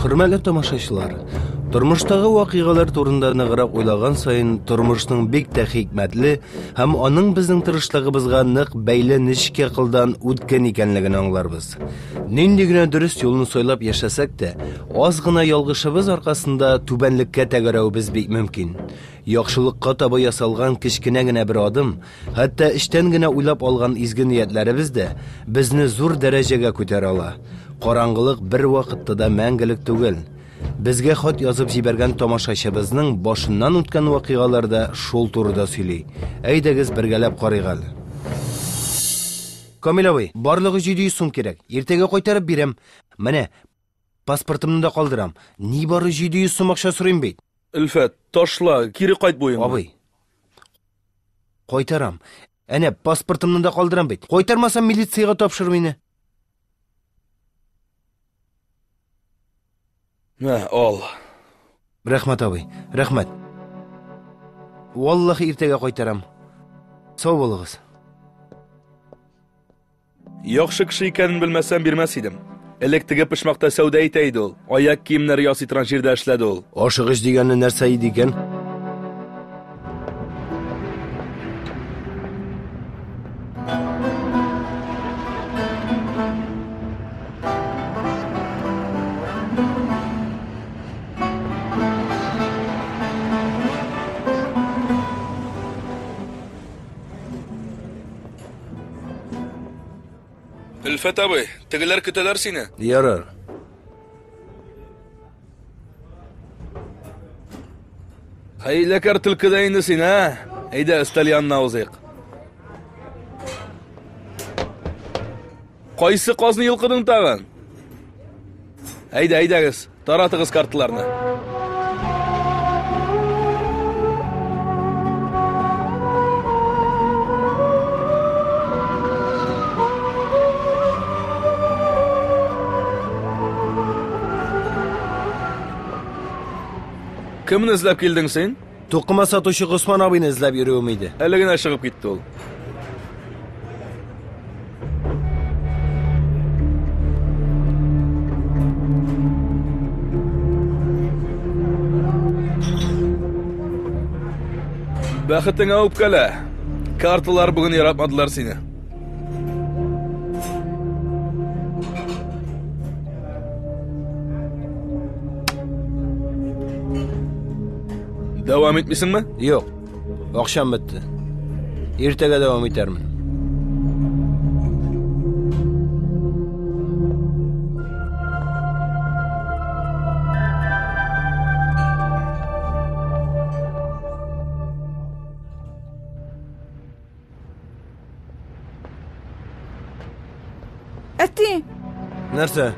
Хөрмәтле тамашачылар, тормыштагы вакыйгалар турында ныграк уйлаган саен, тормышның бик тә хикмәтле һәм аның безнең тырышлыгыбызга нык бәйле нечкә кылдан үткен икәнлеген аңларбыз. Нинди генә дөрес юлны сайлап яшәсәк тә, аз гына ялгышыбыз аркасында түбәнлеккә тәгәрәвебез бик мөмкин. Яхшылыкка таба ясалган кечкенә генә бер адым, хәтта эчтән генә уйлап алган изге ниятләребез дә безне зур дәрәҗәгә күтәрә ала. Караңгылык бервакытта да мәңгелек түгел. Безгә хат язып җибәргән тамашачыбызның башыннан үткән вакыйгалар да шул турыда сөйли. Әйдәгез, бергәләп карыйк әле. Камил абый, барлыгы 700 сум кирәк. Иртәгә кайтарып бирәм. Менә, паспортымны да калдырам. Нибары 700 сум акча сорыйм бит. Өлфәт, ташла, кире кайт бу уенны. Абый, кайтарам. Әнә, паспортымны да калдырам бит. Кайтармасам, милициягә тапшыр мине. Мә, ал. Рәхмәт, абый, рәхмәт. Валлаһи, иртәгә кайтарам. Сау булыгыз. Яхшы кеше икәнен белмәсәм, бирмәс идем. Элек теге почмакта сәүдә итә иде ул. Аяк киемнәре ясый торган җирдә эшләде ул. Ашыгыч дигәне нәрсә иде икән? Өлфәт абый, тегеләр көтәләр сине. Ярар. Хәйләкәр төлке дә инде син, ә? Әйдә, өстәл янына узыйк. Кайсы казны йолкыдың тагын? Әйдә, әйдәгез, таратыгыз карталарны. Кемне эзләп килдең син? Тукыма сатучы Госман абыйны эзләп йөрүем иде. Әле генә чыгып китте ул. Бәхетеңә үпкәлә. Карталар бүген яратмадылар сине. Дәвам итмисеңме? Юк. Акчам бетте. Иртәгә дәвам итәрмен. Әти! Нәрсә?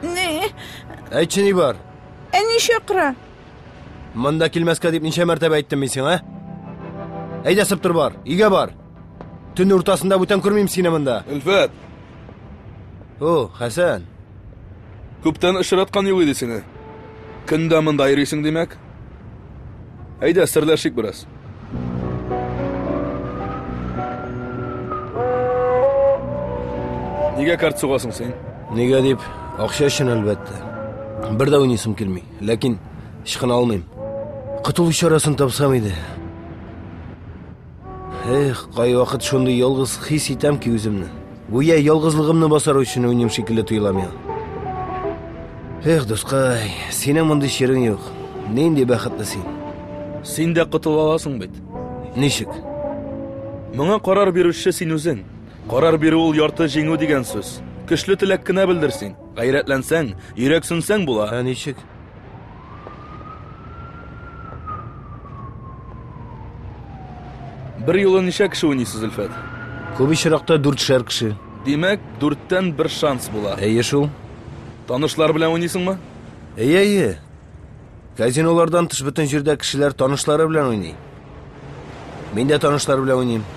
Ни? Әйтче, ни бар? Әни чакыра. Монда килмәскә дип ничә мәртәбә әйттем мин сиңа, ә? Әйдә сыптыр бар, өйгә бар. Төн уртасында бүтән күрмим сине монда. Өлфәт! О, Хәсән. Күптән очраткан юк иде сине. Көн дә монда йөрисең, димәк? Әйдә, серләшик бераз. Нигә карт сугасың син? Нигә дип, акча өчен әлбәттә. Бер дә уйныйсым килми, ләкин ычкына алмыйм. Котылу чарасын тапсам иде. Эх, кайвакыт шундый ялгыз хис итәм ки үземне. Гүя ялгызлыгымны басар өчен уйныйм шикелле тоела миңа. Эх, дускай, синең мондый чирең юк. Нинди бәхетле син. Син дә котыла аласың бит. Ничек? Моңа карар бирүче син үзең. Карар бирү ул ярты җиңү дигән сүз. Көчле теләк кенә белдер син. Гайрәтләнсәң, йөрәксенсәң була. Ә ничек? Бер юлы ничә кеше уйныйсыз, Зөлфәт? Күп очракта дүртшәр кеше. Димәк, дүрттән бер шанс була. Әйе шул. Танышлар белән уйныйсыңмы? Әйе, әйе. Казинолардан тыш бөтен җирдә кешеләр танышлары белән уйный. Мин дә танышлар белән уйныйм.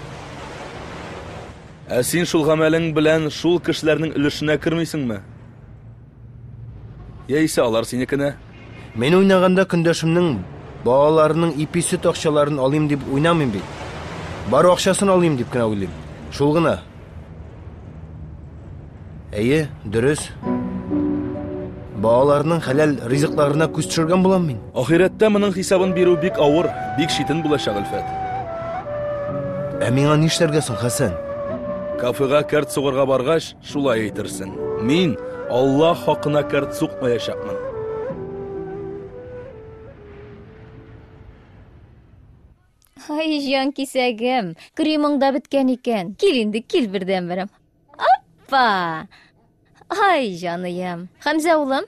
Ә син шул гамәлең белән шул кешеләрнең өлешенә кермисеңме? Яисә алар синекенә? Мин уйнаганда көндәшемнең балаларының ипи-сөт акчаларын алыйм дип уйнамыйм бит. Бары акчасын алыйм дип кенә уйлыйм. Шул гына. Әйе, дөрес. Балаларның хәләл ризыкларына күз төшергән булам мин. Ахирәттә моның хисабын бирү бик авыр, бик читен булачак, Әлфәт. Ә миңа нишләргә соң, Хәсән? Кафега кәрт сугарга баргач, шулай әйтерсең. Мин Аллаһ хакына кәрт сукмаячакмын. Ай, җан кисәгем, кремың да беткән икән. Кил инде, кил бердәнберем. Аппа! Ай, җаныем. Хәмзә улым,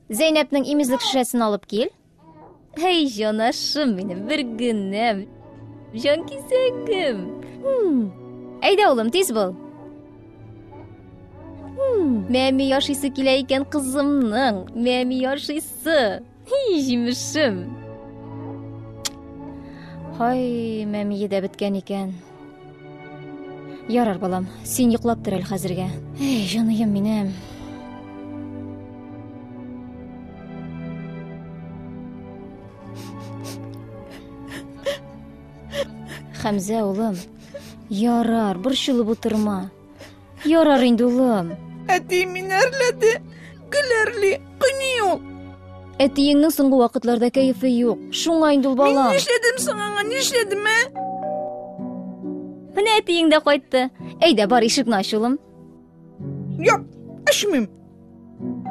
Зәйнәпнең имезлек шешәсен алып кил. Әй, җанашым минем, бер генәм. Җан кисәгем. Әйдә, улым, тиз бул. Мәми яшисе килә икән кызымның. Мәми яшисе. Һи, җимешем. Һай, мәмие дә беткән икән. Ярар, балам, син йоклап тор әле хәзергә. Эй, җаныем минем. Хәмзә, улым, ярар, борчылып утырма. Ярар инде, улым. Әти мине әрләде, гел әрли, кыйный ул. Әтиеңнең соңгы вакытларда кәефе юк. Шуңа инде ул балам. Мин нишләдем соң аңа, нишләдем, ә? Менә әтиең дә кайтты. Әйдә, бар, ишекне ач, улым. Юк, ачмыйм.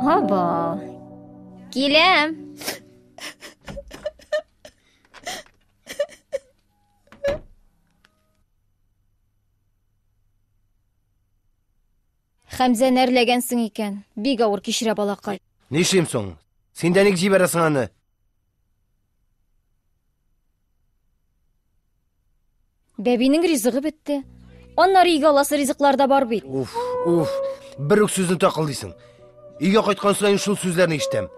Аба. Киләм. Хәмзәне әрләгәнсең икән. Бик авыр кичерә балакай. Нишлим соң? Син дә ник җибәрәсең аны? Бәбинең ризыгы бетте. Аннары өйгә аласы ризыклар да бар бит. Уф, уф, бер үк сүзне такылдыйсың. Өйгә кайткан саен шул сүзләрне ишетәм.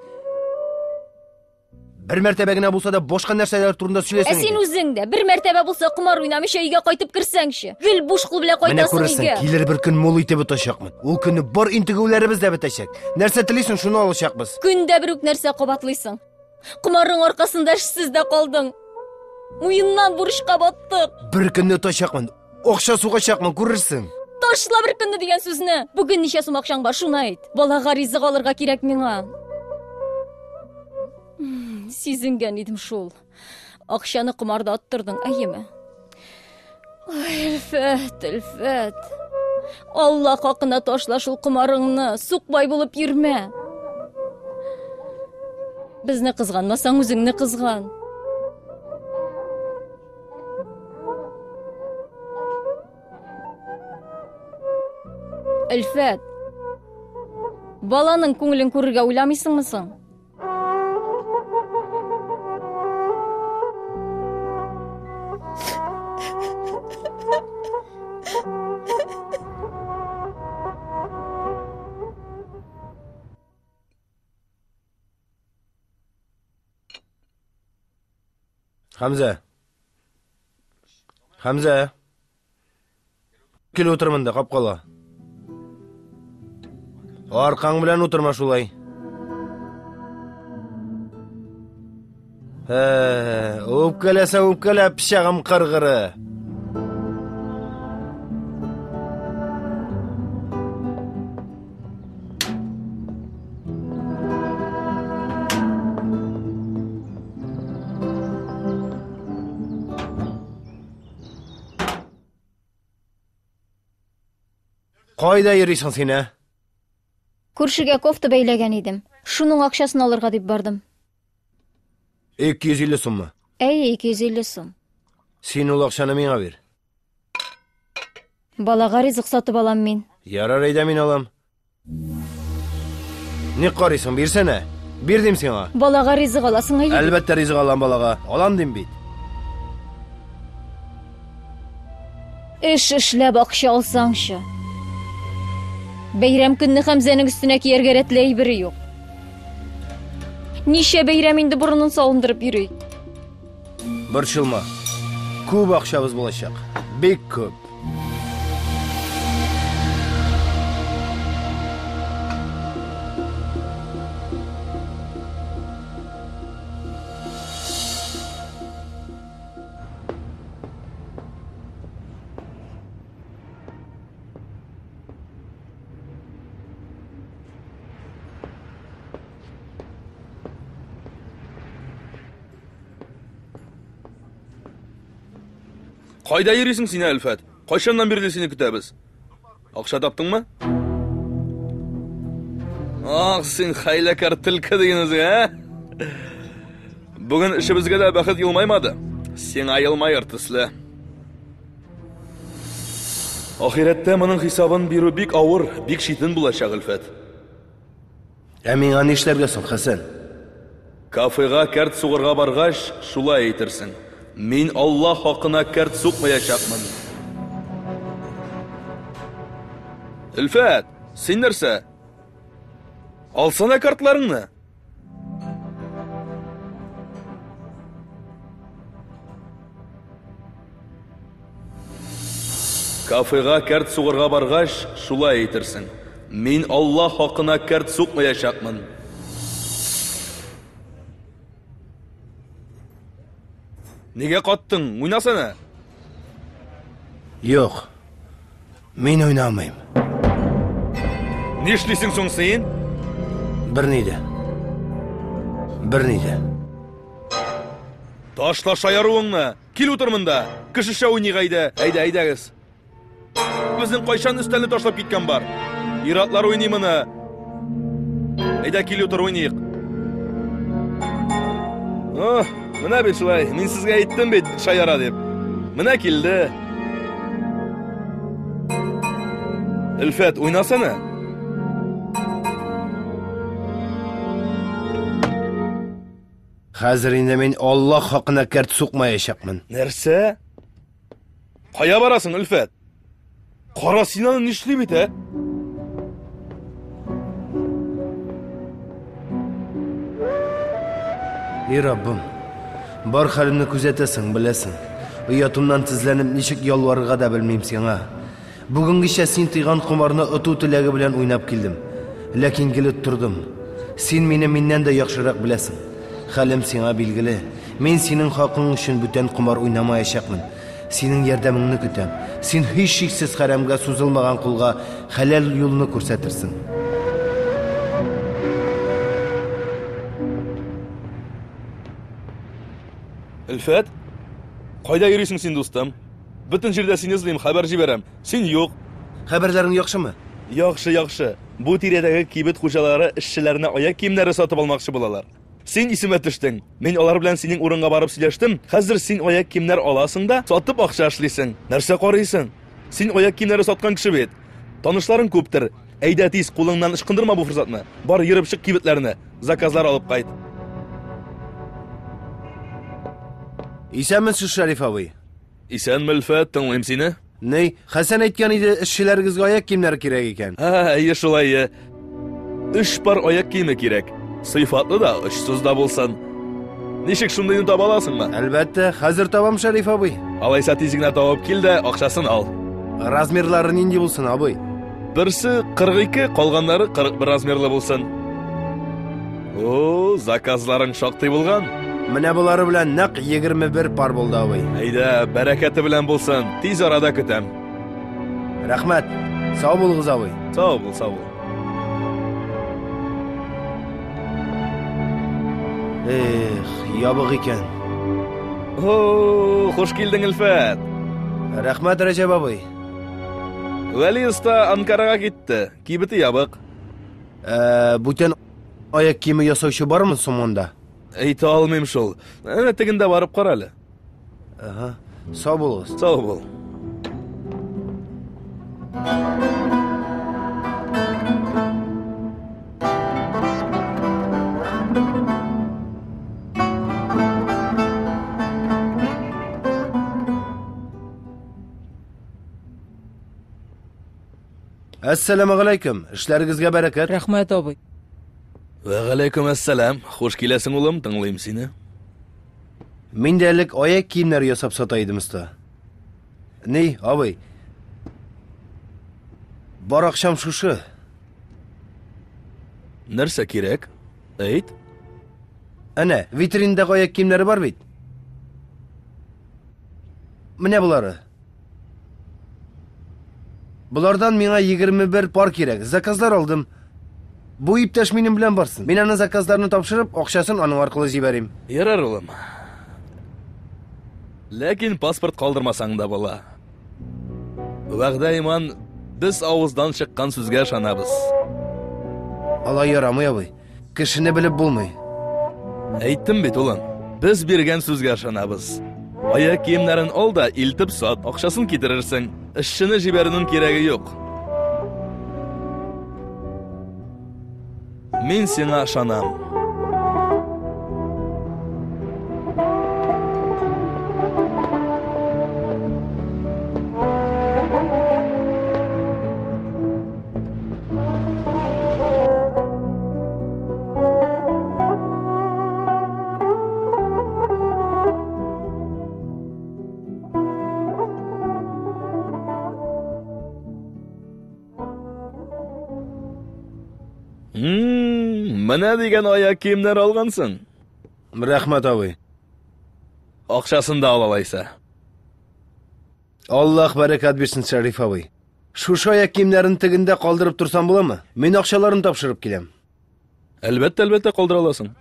Бер мәртәбә генә булса да башка нәрсәләр турында сөйләсәң. Ә син үзең дә бер мәртәбә булса комар уйнамыйча өйгә кайтып керсәңче. Гел буш кул белән кайтасың өйгә. Менә күрерсең, килер бер көн мул итеп отачакмын. Ул көнне бар интегүләребез дә бетәчәк. Нәрсә телисең, шуны алачакбыз. Көн дә бер үк нәрсә кабатлыйсың. Комарың аркасында эшсез дә калдың. Муеннан бурычка баттык. Бер көнне отачакмын. Акча сугачакмын, күрерсең. Ташла бер көнне дигән сүзне. Бүген ничә сум акчаң бар, шуны әйт. Балага ризык алырга кирәк миңа. Сизенгән идем шул. Акчаны комарда аттырдың, әйеме? Ай, Әлфәт, Әлфәт. Алла хакына ташла шул комарыңны, сукбай булып йөрмә. Безне кызганмасаң, үзеңне кызган. Әлфәт, баланың күңелен күрергә уйламыйсыңмы соң? Хәмзә. Хәмзә. Кил утыр монда, капкала. Аркаң белән утырма шулай. Ә, үпкәләсә үпкәлә, пычагым кыргыры. Кайда йөрисең син, ә? Күршегә кофта бәйләгән идем. Шуның акчасын алырга дип бардым. 250 суммы? Әйе, 250 сум. Син ул акчаны миңа бир. Балага ризык сатып алам мин. Ярар, әйдә мин алам. Ник карыйсың, бирсәнә. Бир дим сиңа. Балага ризык аласың, әйе. Әлбәттә ризык алам балага. Алам дим бит. Эш эшләп акча алсаңчы. Бәйрәм көнне Хәмзәнең өстенә кияргә рәтле әйбере юк. Ничә бәйрәм инде борынын салындырып йөри. Борчылма. Күп акчабыз булачак. Бик күп. Кайда йөрисең син, Әлфәт? Кайчаннан бирле сине көтәбез? Акча таптыңмы? Ах, син хәйләкәр төлке диген үзең, ә? Бүген эшебезгә дә бәхет елмаймады. Сиңа елмаер төсле. Ахирәттә моның хисабын бирү бик авыр, бик читен булачак, Әлфәт. Ә миңа нишләргә соң, Хәсән? Кафега кәрт сугарга баргач, шулай әйтерсең. Мин Алла хакына кәрт сукмаячакмын. Өлфәт, син нәрсә? Алсана картларыңны. Кафега кәрт сугарга баргач, шулай әйтерсең. Мин Алла хакына кәрт сукмаячакмын. Нигә каттың? Уйнасана. Юк. Мин уйнамыйм. Нишлисең соң син? Берни дә. Берни дә. Ташла шаяруыңны. Кил утыр монда. Кешечә уйныйк әйдә. Әйдә, әйдәгез. Безнең кайчан өстәлне ташлап киткән бар? Иратлар уйный моны. Әйдә, кил утыр, уйныйк. Ох, менә бит шулай. Мин сезгә әйттем бит, шаяра дип. Менә килде. Өлфәт, уйнасана. Хәзер инде мин Аллаһ хакына кәрт сукмаячакмын. Нәрсә? Кая барасың, Өлфәт? Кара, син аны нишли бит, ә? И Раббым, бар хәлемне күзәтәсең, беләсең. Оятымнан тезләнеп ничек ялварырга да белмим сиңа. Бүгенгечә син тыйган комарны оту теләге белән уйнап килдем. Ләкин гел оттырдым. Син мине миннән дә яхшырак беләсең. Хәлем сиңа билгеле. Мин синең хакың өчен бүтән комар уйнамаячакмын. Синең ярдәмеңне көтәм. Син һичшиксез хәрәмгә сузылмаган кулга хәләл юлны күрсәтерсең. Өлфәт, кайда йөрисең син, дустым? Бөтен җирдә сине эзлим, хәбәр җибәрәм. Син юк. Хәбәрләрең яхшымы? Яхшы, яхшы. Бу тирәдәге кибет хуҗалары эшчеләренә аяк киемнәре сатып алмакчы булалар. Син исемә төштең. Мин алар белән синең урынга барып сөйләштем. Хәзер син аяк киемнәр аласың да, сатып акча эшлисең. Нәрсә карыйсың? Син аяк киемнәре саткан кеше бит. Танышларың күптер. Әйдә тиз, кулыңнан ычкындырма бу форсатны. Бар, йөреп чык кибетләрне. Заказлар алып кайт. Исәнмесез, Шәриф абый. Исәнме, Өлфәт, тыңлыйм сине. Ни, Хәсән әйткән иде, эшчеләрегезгә аяк киемнәре кирәк икән. Һә, әйе шулай, әйе. Өч пар аяк киеме кирәк. Сыйфатлы да, очсыз да булсын. Ничек шундыйны таба аласыңмы? Әлбәттә, хәзер табам, Шәриф абый. Алайса тиз генә табып кил дә, акчасын ал. Размерлары нинди булсын, абый? Берсе 42, калганнары 41 размерлы булсын. О, заказларың шактый булган. Менә болары белән нәкъ 21 пар булды, абый. Әйдә, бәрәкәте белән булсын. Тиз арада көтәм. Рәхмәт. Сау булыгыз, абый. Сау бул, сау бул. Эх, ябык икән. О, хуш килдең, Өлфәт. Рәхмәт, Рәҗәп абый. Вәли оста Анкарага китте. Кибете ябык. Ә, бүтән аяк киеме ясаучы бармы соң монда? Әйтә алмыйм шул. Әнә тегендә барып кара әле. Ага. Сау булыгыз. Сау бул. Әссәламегаләйкем. Эшләрегезгә бәрәкәт. Рәхмәт, абый. Вәгаләйкүм әссәлам. Хуш киләсең, улым, тыңлыйм сине. Мин дә элек аяк киемнәре ясап сата идем, оста. Ни, абый? Бар акчам шушы. Нәрсә кирәк? Әйт. Әнә, витриндагы аяк киемнәре бар бит. Менә болары. Болардан миңа 21 пар кирәк. Заказлар алдым. Бу иптәш минем белән барсын. Мин аны заказларны тапшырып, акчасын аның аркылы җибәрим. Ярар, улым. Ләкин паспорт калдырмасаң да була. Вәгъдә иман, без авыздан чыккан сүзгә ышанабыз. Алай ярамый, абый. Кешене белеп булмый. Әйттем бит, улым. Без биргән сүзгә ышанабыз. Аяк киемнәрен ал да илтеп сат, акчасын китерерсең. Эшчене җибәрүнең кирәге юк. Мин сиңа ышанам. Менә дигән аяк киемнәр алгансың. Рәхмәт, абый. Акчасын да ал алайса. Аллаһ бәрәкәт бирсен, Шәриф абый. Шушы аяк киемнәрен тегендә калдырып торсам буламы? Мин акчаларын тапшырып киләм. Әлбәттә, әлбәттә калдыра аласың.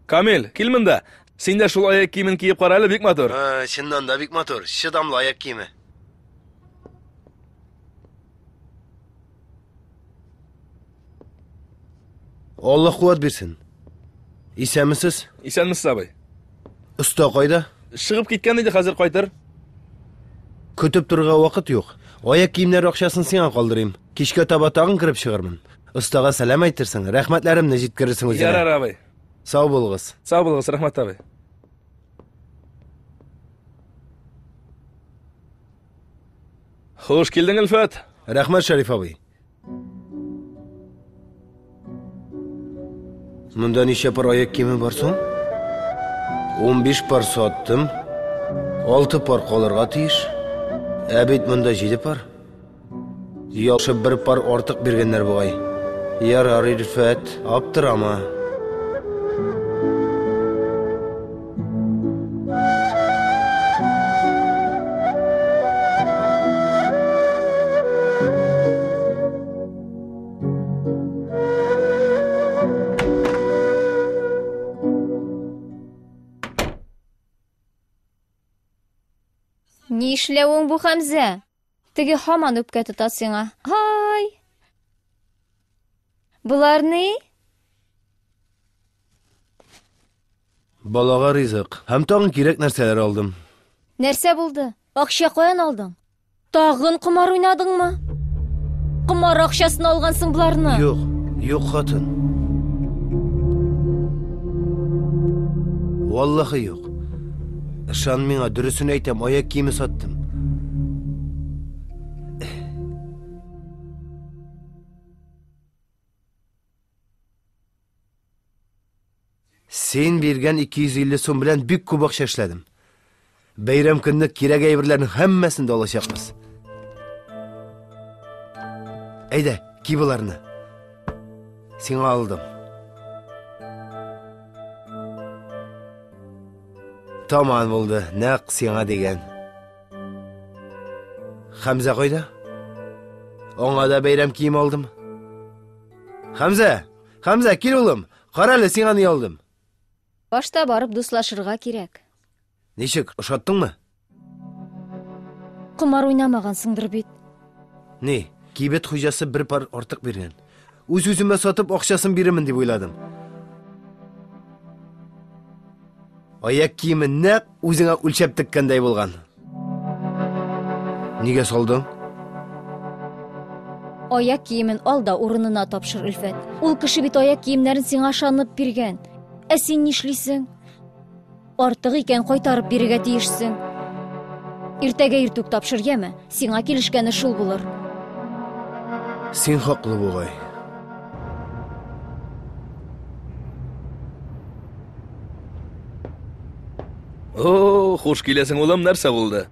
Камил, кил монда. Син дә шул аяк киемен киеп кара әле, бик матур. Чыннан да бик матур, чыдамлы аяк киеме. Аллаһ куәт бирсен. Исәнмесез? Исәнмесез, абый. Оста кайда? Чыгып киткән иде, хәзер кайтыр. Көтеп торырга вакыт юк. Аяк киемнәре акчасын сиңа калдырыйм. Кичкә таба тагын кереп чыгармын. Остага сәлам әйтерсең, рәхмәтләремне җиткерерсең үзенә. Ярар, абый. Сау булыгыз. Сау булыгыз, рәхмәт, абый. Хуш килдең, Илфат. Рәхмәт, Шәриф абый. Монда ничә пар аяк киеме бар соң? 15 пар саттым. 6 пар калырга тиеш. Ә бит монда 7 пар. Яхшы бер пар артык биргәннәр бугай. Ярар, Илфәт, аптырама. Ни эшләвең бу, Хәмзә? Теге һаман үпкә тота сиңа. Һай! Болар ни? Балага ризык һәм тагын кирәк нәрсәләр алдым. Нәрсә булды? Акча каян алдың? Тагын комар уйнадыңмы? Комар акчасын алгансың боларны. Юк, юк, хатын. Валлахи юк. Ышан миңа, дөресен әйтәм, аяк киеме саттым. Син биргән 250 сум белән бик күп акча эшләдем. Бәйрәм көнне кирәк әйберләрнең һәммәсен дә алачакбыз. Әйдә, ки боларны. Сиңа алдым. Таман булды, нәкъ сиңа дигән. Хәмзә кайда? Аңа да бәйрәм киеме алдым. Хәмзә, Хәмзә, кил улым. Кара әле, сиңа ни алдым. Башта барып дуслашырга кирәк. Ничек, ошаттыңмы? Комар уйнамагансыңдыр бит. Ни, кибет хуҗасы бер пар артык биргән. Үз-үземә сатып акчасын бирермен дип уйладым. Аяк киеме нәкъ үзеңә үлчәп теккәндәй булган. Нигә салдың? Аяк киемен ал да урынына тапшыр, Өлфәт. Ул кеше бит аяк киемнәрен сиңа ышанып биргән. Ә син нишлисең? Артык икән кайтарып бирергә тиешсең. Иртәгә иртүк тапшыр, яме? Сиңа килешкәне шул булыр. Син хаклы бугай. О, хуш киләсең, улым, нәрсә булды?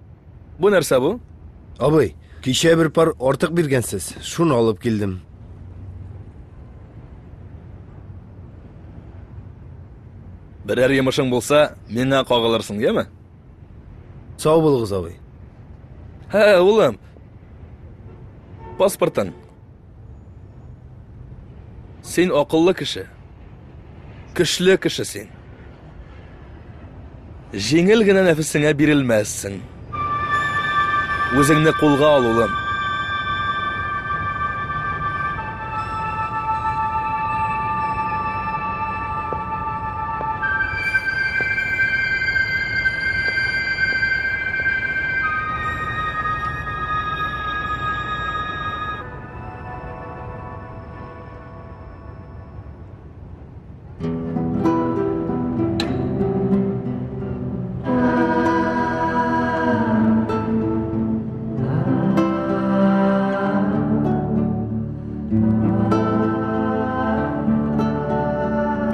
Бу нәрсә бу? Абый, кичә бер пар артык биргәнсез, шуны алып килдем. Берәр йомышың булса, миңа кагылырсың, яме? Сау булыгыз, абый. Һә, улым. Паспортың. Син акыллы кеше. Көчле кеше син. Җиңел генә нәфесеңә бирелмәссең. Үзеңне кулга ал, улым.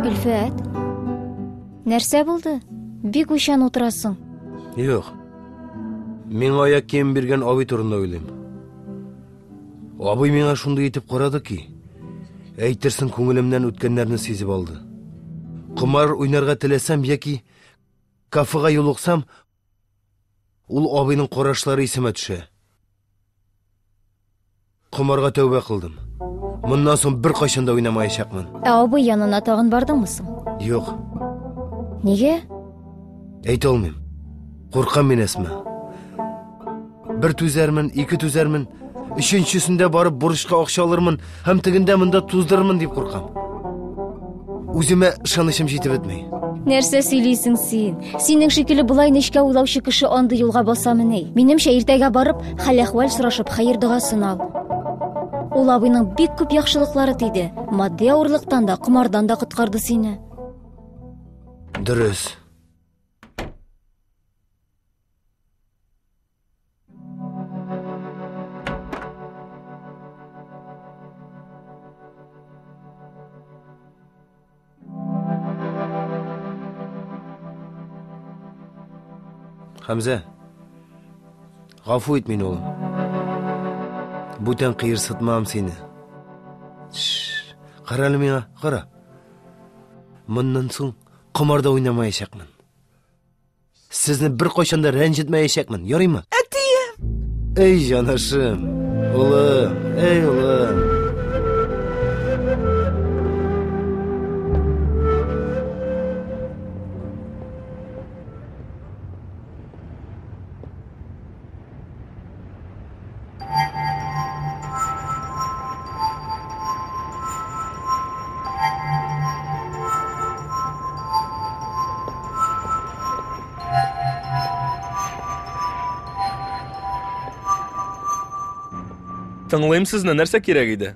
Өлфәт, нәрсә булды? Бик уйчан утырасың. Юк. Миңа аяк кием биргән абый турында уйлыйм. Абый миңа шундый итеп карады ки, әйтерсең күңелемнән үткәннәрне сизеп алды. Комар уйнарга теләсәм яки кафега юлыксам, ул абыйның карашлары исемә төшә. Комарга тәүбә кылдым. Моннан соң беркайчан да уйнамаячакмын. Ә абый янына тагын бардыңмы соң? Юк. Нигә? Әйтә алмыйм. Куркам мин, Әсма. Бер түзәрмен, ике түзәрмен, өченчесендә барып бурычка акча алырмын һәм тегендә монда туздырырмын дип куркам. Үземә ышанычым җитеп бетми. Нәрсә сөйлисең син? Синең шикелле болай нечкә уйлаучы кеше андый юлга басамыни? Минемчә, иртәгә барып, хәл-әхвәл сорашып, хәер догасын ал. Ул абыйның бик күп яхшылыклары тиде. Матди авырлыктан да, комардан да коткарды сине. Дөрес. Хәмзә, гафу ит мине, улым. Бүтән кыерсытмам сине. Кара әле миңа, кара. Моннан соң комарда уйнамаячакмын. Сезне беркайчан да рәнҗетмәячәкмен, ярыймы? Әтием! Эй, җанашым, улым, эй, улым. Тыңлыйм сезне, нәрсә кирәк иде?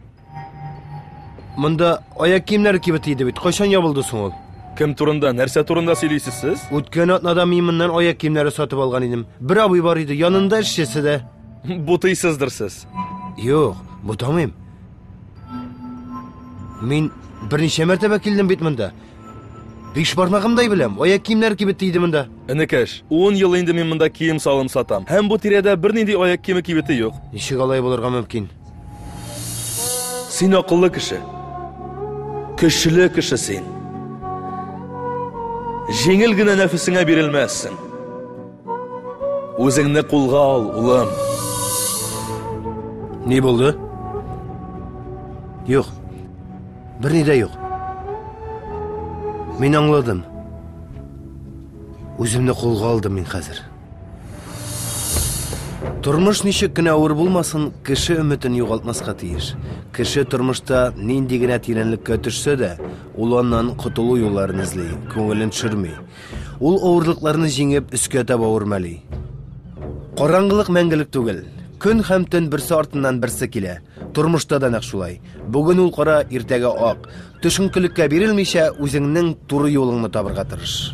Монда аяк киемнәре кибете иде бит. Кайчан ябылды соң ул? Кем турында, нәрсә турында сөйлисез сез? Үткән атнада мин моннан аяк киемнәре сатып алган идем. Бер абый бар иде, янында эшчесе дә. Бутыйсыздыр сез. Юк, бутамыйм. Мин берничә мәртәбә килдем бит монда. Биш бармагымдай беләм, аяк киемнәре кибете иде монда. Энекәш, 10 ел инде мин монда кием-салым сатам. Һәм бу тирәдә бернинди аяк киеме кибете юк. Ничек алай булырга мөмкин? Син акыллы кеше. Көчле кеше син. Җиңел генә нәфесеңә бирелмәссең. Үзеңне кулга ал, улым. Ни булды? Юк. Берни дә юк. Мин аңладым. Үземне кулга алдым мин хәзер. Тормыш ничек кенә авыр булмасын, кеше өметен югалтмаска тиеш. Кеше тормышта нинди генә тирәнлеккә төшсә дә, ул аннан котылу юлларын эзли, күңелен төшерми. Ул авырлыкларны җиңеп, өскә таба үрмәли. Караңгылык мәңгелек түгел. Көн һәм төн берсе артыннан берсе килә. Тормышта да нәкъ шулай. Бүген ул кара, иртәгә ак. Төшенкелеккә бирелмичә, үзеңнең туры юлыңны табырга тырыш.